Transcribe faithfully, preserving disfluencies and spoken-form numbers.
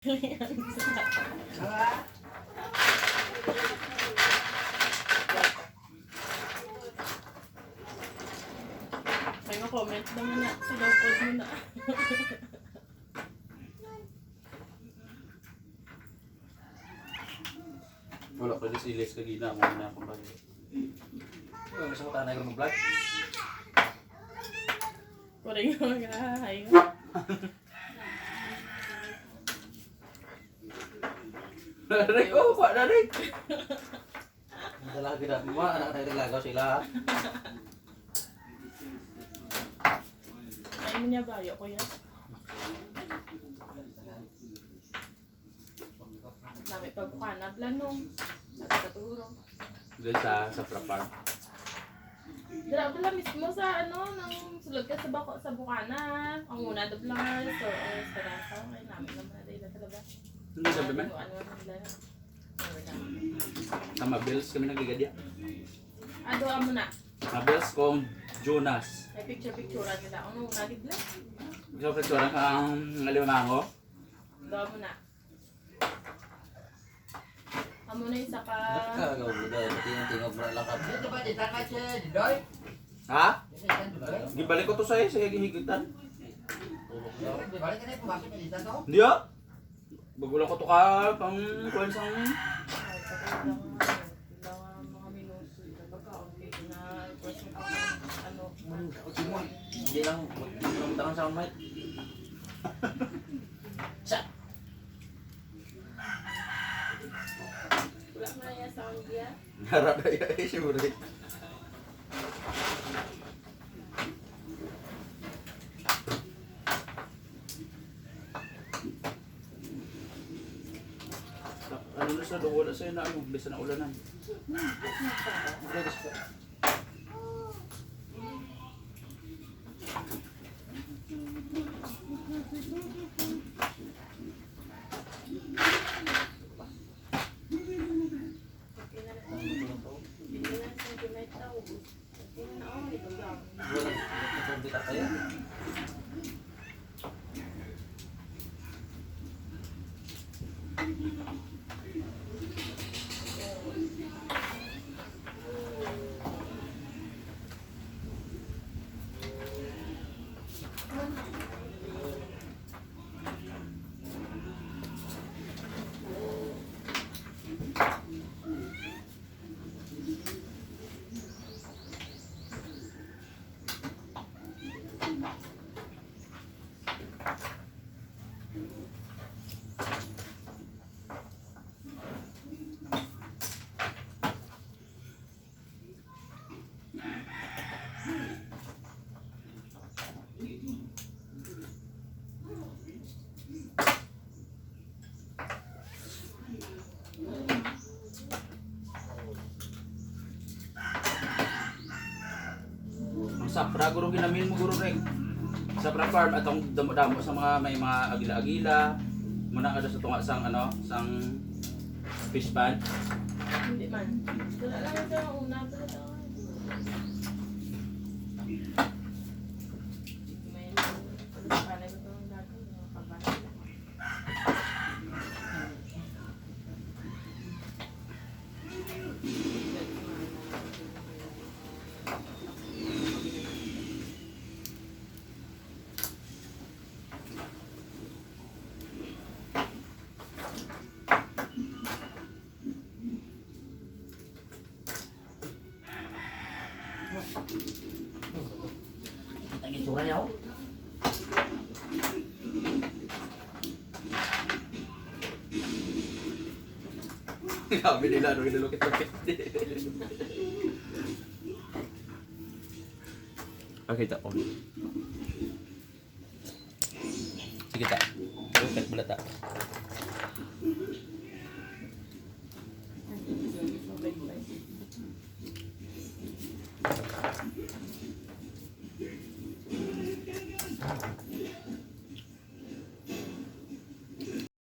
May ma-comment naman na. Sinupod mo na. Wala ko, just ilis ka gina mo na akong balik. Wala, gusto ko tanay ko mag-vlog. Kuring mo, grahay. Rick, oh, pa na, Rick. Ang dalaga na, mga anak na naglagaw sila. Ay, mo niya ba? Yo, kuya. Dami pagkuha na, blanong. Nagkaturo. Doon sa, sa Prapar. Dira pala mismo sa, ano, nang sulod ka sa bako, sa Bukana. Ang una, the blast, or, or sa Rasa. Ay, namin naman na dahil talaga. Hindi sabi man? Ano, ano, ano, ano. Sa Mabels kami nagigadya. Ado, amo na. Mabels kong Jonas. May picture-picture nila. Ang una, di blast. Gusto ko picture ang alimango. Ado, amo na. Amo na isa ka. Nakagaw mo daw, tingog-tingog mo lang ka. Dito ba, dito ka, Che, Didoy? Ha? Dito ka, Didoy? Gibalik ko to sa, sa gihigitan. Dito, balik ka na, pumasok na dito to? Hindi, ah. Bago lang ko to ka, pang kuwan sang. Ay, patay lang, ano, ilang mga minuto, ilang pagkaon, kaya na, ano, Hindi lang, hindi lang tangan sa mic. Sa Wala man na yung sound niya. Narada ya, eh, siyempre. Ano na sa doon, wala sa'yo na ano, bisa na ulanan. Wala, gusto. Ang sapra, guro, ginamin mo, guro, Reng. Sapra farm, atong damo-damo sa mga, may mga agila-agila. Muna ka sa tunga sang, ano, sang fish pond. Hindi man. Wala lang sa una, pero sa may, ano, panay ko itong dati, mga kabahan. Ang itsura niya, oh. Sabi nila, ano, ginalukit-lukit. Okay, ta, oh. Sige, ta. Lukit mo na, ta.